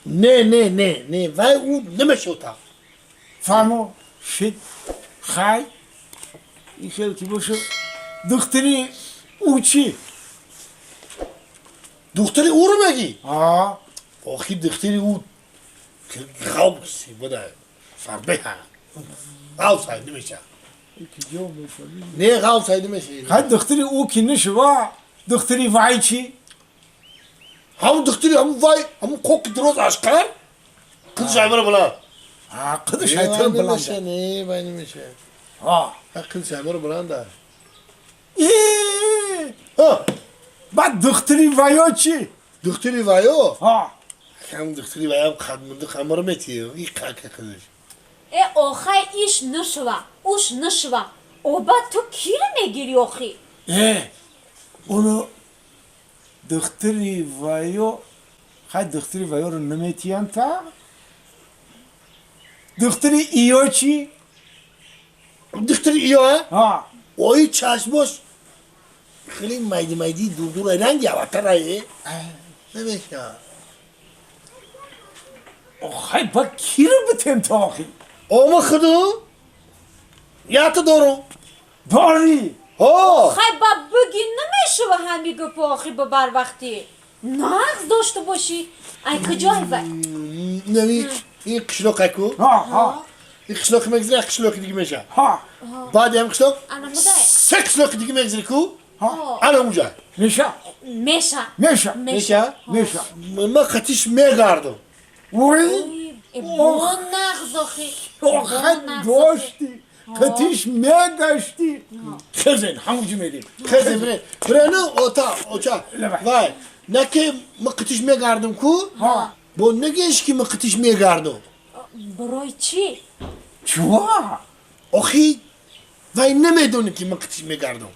Не, не, не, не, вай ӯ намешота. Фаҳмо шид. Хай, ин хел ки боша, духтари ӯ чӣ? Духтари ӯро мегӣ? А. Охи, духтари ӯ ғавси буда, фарбеҳа, ғавсай намеша. Киҷо мефаҳмӣ? Не, ғавсай намеша. Хай, духтари ӯ ки нашува, духтари вай чӣ? Ҳамун духтари ҳамун вай, ҳамун қоқи дироз, ашқар, қизи шаймара баланд. А, қиди шайтон намеша. Баланда. Не, вай намеша. А. Қизи шаймара баланда. Э! Ҳа. Баъд духтари ваё чӣ? Духтари вайо? А. Ҳам духтари ваям қадмунди хамара метиё и қака қизиш. Э, охай, иш нушва, уш нушва, оба ту киро мегирӣ охи? Э, оно духтари ваё, хай, духтари ваёро наметиям, та духтари иё чӣ? Духтари иё? А. Ои чашмош хеле майди майди, дурдур, ранги аватарае, намеша. Хай, ба киро битем то охи? Ома худу ята дорум. Дорӣ? Ҳо. Хай, ба буги намешува ҳами гапо охи, ба барвақтӣ нағз дошта бошӣ, ай куҷой вай? Нави ин қишлоқ аку. Ҳа. Ин қишлоқи мегзари, як қишлоқи дига меша. Ҳа. Баъди ҳам қишлоқ Ана мудай. се қишлоқи дига мегзари ку. Ҳа. Ана унҷа. Меша. Меша. Меша. Меша. Меша. Ма қатиш мегардам. Ой! Бо нағз охи. Охай, доштӣ, қатиш мегаштӣ, хезен, ҳамуҷи мерем. Хезе, бире, бирену ота оча. Лабай. Вай наки ма қатиш мегардам ку. Ҳа. Бо нагеш ки ма қатиш мегардам. Барои чӣ? Чуа? Охи, вай намедонӣ, ки ман қатиш мегардам.